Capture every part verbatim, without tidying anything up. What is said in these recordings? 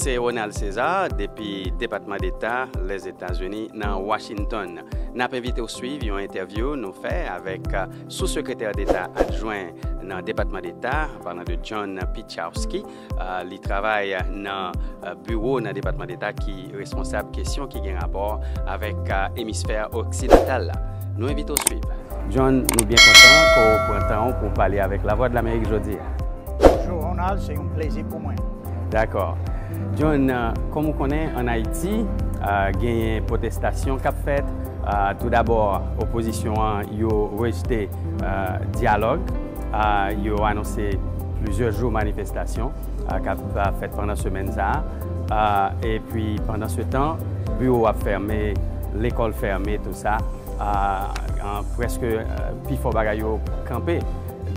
Se Ronald César depi Depatman Deta Lèzetazini nan Washington. N ap envite w swiv yon entèvyou nou fè avèk, euh, sou-sekretè deta adjwen nan Depatman Deta, an palan de John Piechowski. Euh, li travay nan, euh, biwo nan Depatman Deta ki responsab kesyon ki gen rapò avèk, euh, emisfè oksidantal la. Nou envite w swiv. John, nou byen kontan ke w pran tan w pou w pale avèk Lavwadlamerik jodi a. Bonjou, Ronald, se yon plezi pou mwen. Dakò. John, euh, kòm ou konnen, ann Ayiti, euh, genyen pwotestasyon k ap fèt. Euh, toudabò, opozisyon an, yo rejte, euh, dyalòg. Euh, yo anonse plizyè jou manifestasyon, euh, k ap, euh, fèt pandan semèn sa a. Euh, epi, pandansetan, biwo ap fèmen, lekòl fèmen, tou sa. Euh, an, prèske, euh, pifò bagay yo kanpe.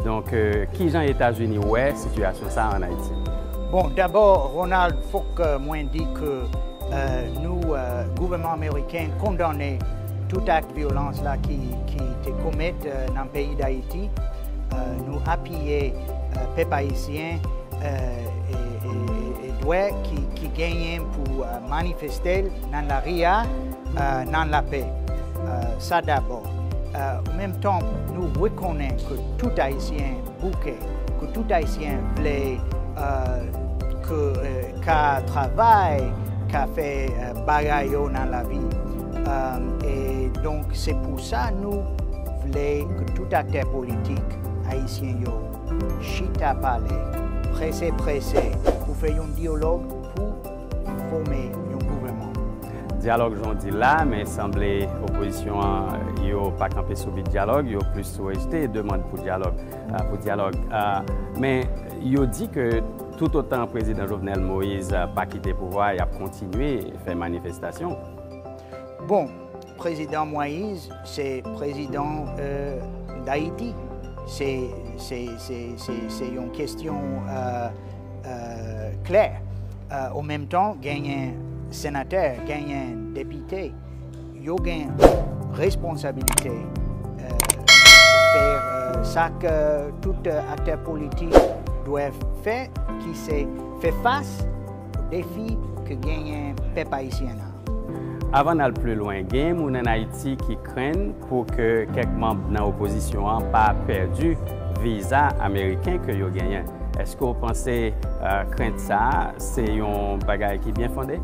Donk, euh, kijan Etazini wè sitiyasyon sa a ann Ayiti? Bon, dabò, Ronald, fòk, euh, mwen di ke, euh, nou, euh, gouvènman ameriken kondane tout ak vyolans la ki, ki te komèt, euh, nan peyi Dayiti. Euh, nou apiye, euh, pèp ayisyen, euh, e, e, e, e dwè ki, ki genyen pou, euh, manifeste nan lari a, euh, nan lapè. Euh, sa dabò. Euh, an menm tan, nou rekonnen ke tout Ayisyen bouke, ke tout Ayisyen vle, euh, ke, euh, ka travay, ka fè, euh, bagay yo nan lavi. Euh, e donk, se pou sa nou vle ke tout aktè politik ayisyen yo chita pale, prese prese, pou fè yon dyalòg pou fòme yon gouvènman. Dyalòg, jan w di la, men sanble opozisyon an, yo pa kanpe sou bit dyalòg, yo plis sou rejte demann pou dyalòg, euh, pou dyalòg. Euh, men yo di ke toutotan prezidan Jovenel Moïse, euh, pa kite pouvwa, y ap kontinye fè manifestasyon. Bon, prezidan Moïse, se prezidan, euh, Dayiti. Se, se, se, se, se yon kesyon, euh, euh, klè. Euh, an menm tan, genyen senatè, genyen depite, yo gen responsabilite, euh, fè, euh, sa ke tout, euh, aktè politik dwe fè, ki se fè fas o defi ke genyen pèp ayisyen an. Avan n al pli lwen, gen moun ann Ayiti ki krenn pou ke kèk manm nan opozisyon an pa pèdi viza ameriken ke yo genyen. Èske w panse, euh, krent sa a, se yon bagay ki byen fonde?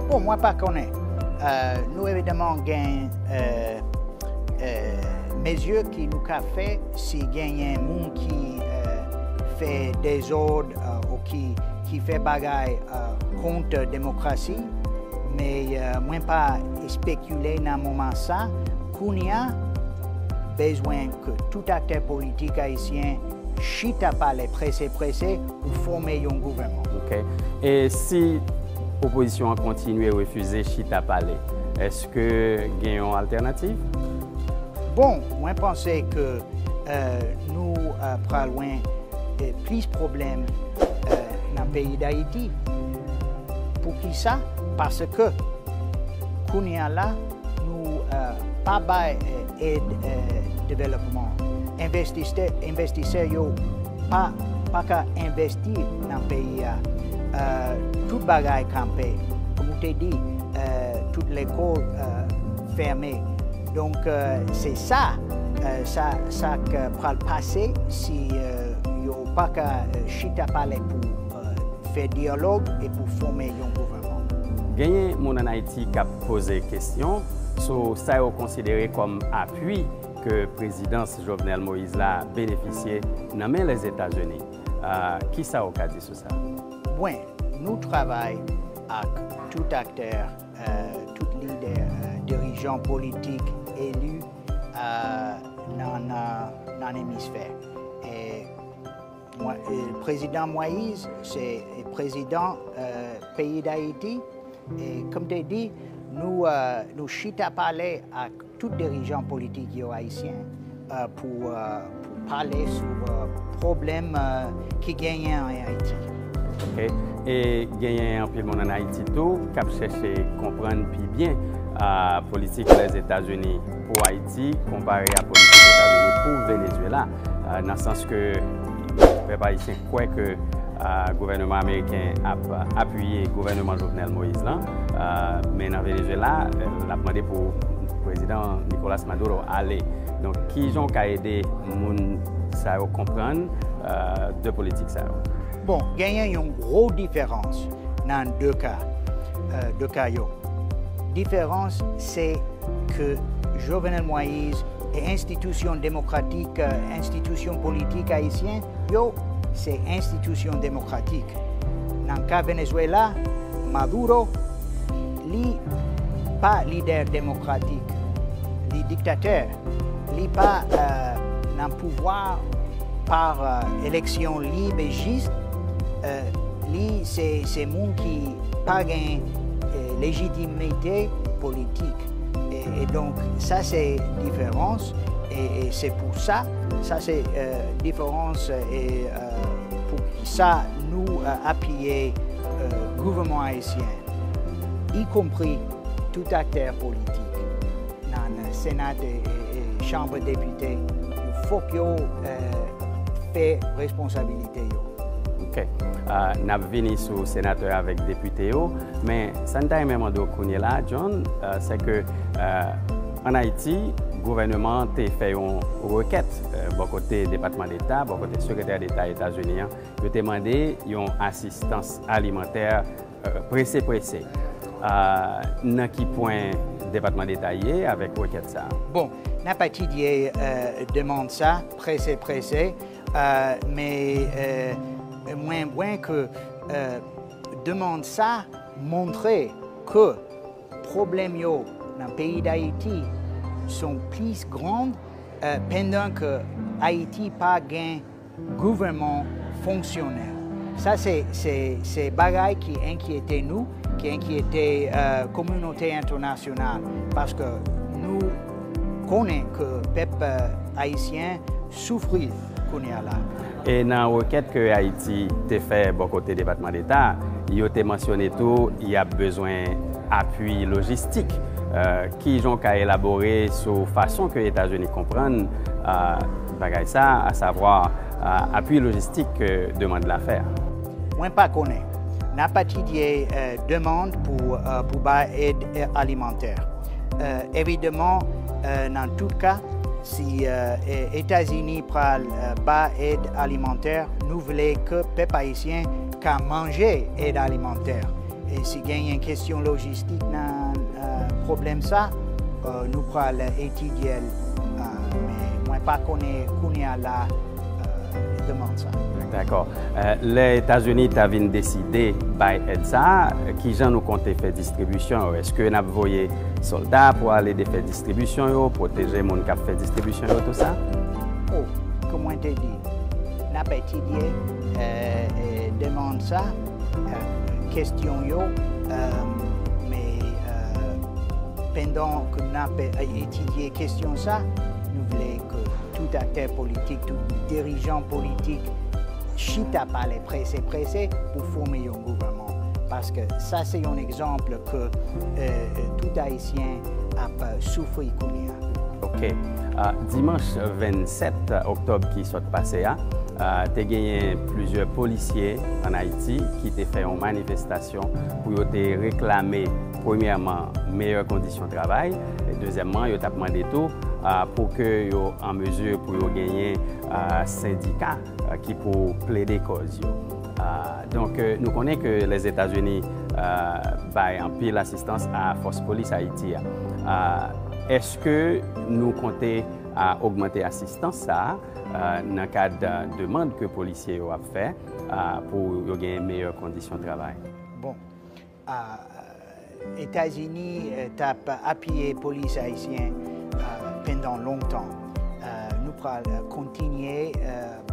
Bon, mwen pa konnen. Euh, nou evidaman gen, euh, euh, mezi ki nou ka fè si genyen moun ki, euh, fè dezòd, euh, ou ki, ki fè bagay, euh, kont demokrasi. Men, euh, mwen pa espekile nan moman sa. Kounye a, bezwen ke tout aktè politik ayisyen chita pale prese prese pou fòme yon gouvènman. Ok. E si opozisyon an kontinye refize chita pale, èske gen yon altènativ? Bon, mwen panse ke, euh, nou, euh, pral wè, euh, plis pwoblèm, euh, nan peyi Dayiti. Poukisa? Paske kounye a la, nou, euh, pa bay, euh, èd, euh, devlopman. Envestisè, envestisè yo pa, pa ka envesti nan peyi a. Euh, tout bagay kanpe. Kòm ou te di, euh, tout lekòl, euh, fèmen. Donk, euh, se sa, euh, sa, sa k pral pase si, euh, yo pa ka, euh, chita pale pou, euh, fè dyalòg e pou fòme yon gouvènman. Genyen moun ann Ayiti k ap poze kesyon sou sa yo konsidere kòm apui ke prezidans Jovenel Moïse la benefisye nan men Lèzetazini. Ah, kisa w ka di sou sa? Mwen, nou travay ak tout aktè, euh, tout lidè, euh, dirijan politik eli, euh, nan, nan, nan emisfè. E mwen, e prezidan Moïse, se, e prezidan, euh, peyi Dayiti. E kòm te di, nou, euh, nou chita pale ak tout dirijan politik yo ayisyen, euh, pou, euh, pou pale sou, euh, pwoblèm, euh, ki genyen an Ayiti. Ok. E genyen anpil moun ann Ayiti tou k ap chèche konprann pi byen, euh, politik Lèzetazini pou Ayiti konpare a politik Etazini pou Venezuela, euh, nan sans ke pèp ayisyen kwè ke Gouvènman ameriken ap apiye gouvènman Jovenel Moïse lan, men nan Venezuela, l ap mande pou prezidan Nicolas Maduro ale. Donk, kijan w ka ede moun sa yo konprann de politik sa yo? Bon, genyen yon gwo diferans nan de ka, de ka yo. Diferans se ke Jovenel Moïse e enstitisyon demokratik, enstitisyon politik ayisyen yo, se enstitisyon demokratik. Nan ka Venezuela, Maduro, li pa lidè demokratik, li diktatè, li pa nan pouvwa pa eleksyon lib e jis, li se, se moun ki pa gen lejitimite politik. E, e donk, sa se diferans, e, e se pou sa, sa se diferans, e pou ki sa nou apiye gouvènman ayisyen, ikonpri tout aktè politik nan Sena e, e, e Chanm Depite, fòk yo fè responsabilite yo. Ok. N ap vini sou senatè avèk depite yo, men sa n ta renmen mande w kounye la, John, se ke ann Ayiti, gouvènman an te fè yon rekèt bò kote Depatman Deta, bò kote Sekretè Deta Etazini an, yo te mande yon asistans alimantè prese prese. Nan ki pwen Depatman Deta ye avèk rekèt sa a? Bon, n ap etidye demann sa prese prese, men mwen wè ke demann sa montre ke pwoblèm yo nan peyi Dayiti son plis gran, pandan ke Ayiti pa gen gouvènman fonksyonèl. Sa se, se, se bagay ki enkyete nou, ki enkyete kominote entènasyonal, paske nou konnen ke pèp ayisyen soufri kounye a la. E nan rekèt ke Ayiti te fè bò kote Depatman Deta, yo te mansyone tou y ap bezwen apui lojistik. Kijan w ka elabore sou fason ke Etazini konprann bagay sa, asavwa apui lojistik ke demann la fè a? Mwen pa konnen. N ap etidye demann pou, pou bay èd alimantè. Evidaman, nan tout ka, si Etazini pral bay èd alimantè, nou vle ke pèp ayisyen ka manje èd alimantè. E si genyen kesyon lojistik nan pwoblèm sa, nou pral etidye l, men mwen pa konnen kounye a la demann sa. Dakò. Lè Etazini ta vin deside bay èd sa a, kijan nou konte fè distribisyon yo? Èske n ap voye sòlda pou ale de fè distribisyon yo, pwoteje moun k ap fè distribisyon yo, tou sa? O, kòm mwen te di, n ap etidye demann sa, kesyon yo, men pandan ke n ap etidye kesyon sa, nou vle ke tout aktè politik, tout dirijan politik chita pale prese prese pou fòme yon gouvènman. Paske sa se yon egzanp ke tout Ayisyen ap soufri kounye a. Ok. Dimanch vennsèt oktòb ki sot pase a, te genyen plizyè polisye ann Ayiti ki te fè yon manifestasyon pou yo te reklame, premyèman, meyè kondisyon travay, e dezyèmman, yo t ap mande tou pou ke yo an mezi pou yo genyen sendika ki pou plede kòz yo. Donk, nou konnen ke Lèzetazini bay anpil asistans a fòs polis Ayiti a. Èske nou konte ogmante asistans sa a nan kad demann ke polisye yo ap fè pou yo gen meyè kondisyon travay? Bon, Etazini t ap apiye polis ayisyen pandan lontan. Nou pral kontinye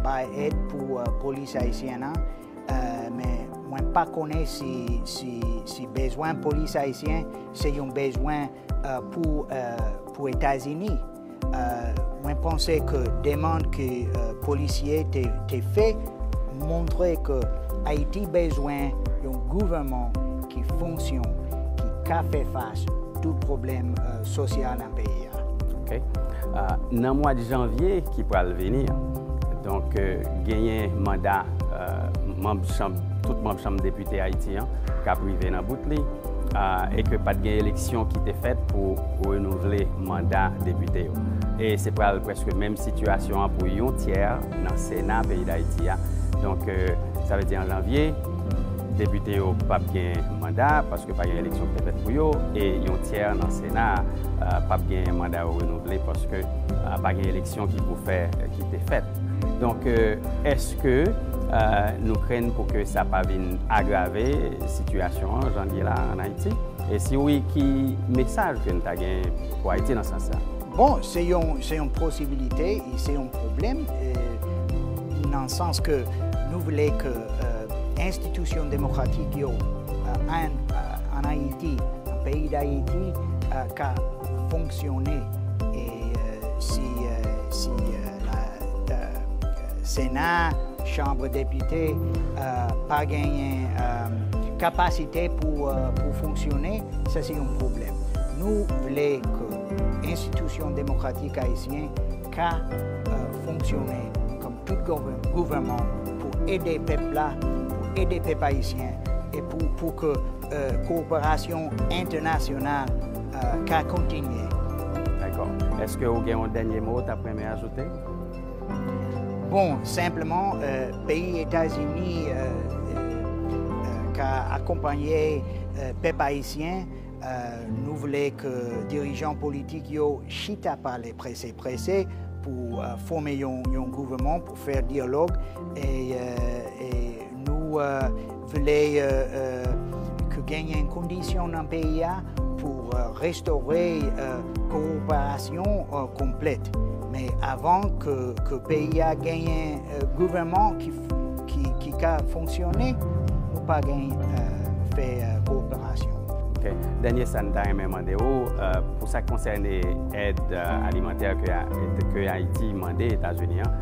bay èd pou polis ayisyen an, men mwen pa konnen si, si, si bezwen polis ayisyen se yon bezwen pou, pou Etazini. Mwen panse ke demann ke polisye te, te fè montre ke Ayiti bezwen yon gouvènman ki fonksyon, ki ka fè fas tout pwoblèm sosyal nan peyi a. Ok. Nan mwa janvye ki pral vini an, donk, genyen manda manm chanm, tout manm chanm depite Ayiti an k ap rive nan bout li, a, e ke pa t gen eleksyon ki te fèt pou renouvle manda depite yo. E se pral prèske menm sitiyasyon an pou yon tyè nan Sena peyi Dayiti a. Donk, e, sa vle di an janvye, depite yo p ap gen manda, paske pa gen eleksyon ki te fèt pou yo, e yon tyè nan Sena a, a, p ap gen manda yo renouvle, paske, a, pa gen eleksyon ki pou fè, ki te fèt. Donk, e, èske, e, nou krenn pou ke sa pa vin agrave sitiyasyon an jan l ye la ann Ayiti? E si wi, ki mesaj ke n ta gen pou Ayiti nan sans sa? Bon, se yon, se yon posibilite, e se yon pwoblèm, e, nan sans ke nou vle ke, e, enstitisyon demokratik yo, e, ann, e, ann Ayiti, nan peyi Dayiti, e, ka fonksyone. E, e, si, e, si, e, la, e, Sena, Chanm Depite, e, pa genyen, e, kapasite pou, e, pou fonksyone, sa se yon pwoblèm. Nou vle ke enstitisyon demokratik ayisyen ka, e, fonksyone kòm tout gouvè-, gouvènman pou ede pèp la, pou ede pèp ayisyen, e pou, pou ke, e, kowoperasyon entènasyonal, e, ka kontinye. Dakò. Èske ou gen yon dènye mo ou t ap renmen ajoute? Bon, senpleman, e, peyi Etazini, e, e, e, ka akonpanye, e, pèp ayisyen. E, nou vle ke dirijan politik yo chita pale prese prese pou, e, fòme yon, yon gouvènman, pou fè dyalòg. E, e, e nou, e, vle, e, e, ke genyen kondisyon nan peyi a pou, e, restore, e, kowoperasyon, e, konplèt. Men avan ke, ke peyi a genyen, e, gouvènman ki, ki, ki ka fonksyone, nou pa gen, e, fè, e, kowoperasyon. Ok. Dènye sa n ta renmen mande w, e, pou sa k konsène èd, e, alimantè ke, ke Ayiti mande Etazini an,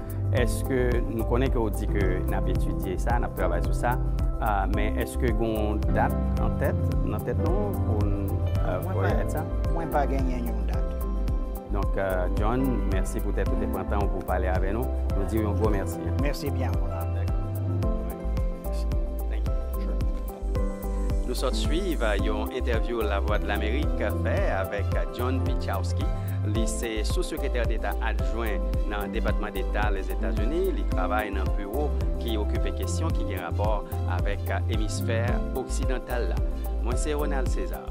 èske nou konnen ke w di ke n ap etidye sa, n ap travay sou sa, a, men èske gen yon dat an tèt, nan tèt nou pou n, e, voye èd sa? Mwen pa genyen yon dat. Donk, e, John, mèsi poutèt ou te pran tan w pou pale avè nou. Nou di w yon gwo mèsi, en. Mèsi byen, Ronald. Thank you. Sure. Nou sot swiv yon entèvyou Lavwadlamerik fè avèk John Piechowski. Li se sou-sekretè deta adjwen nan Depatman Deta Lèzetazini. Li travay nan biwo ki okipe kesyon ki gen rapò avèk emisfè oksidantal la. Mwen se Ronald César.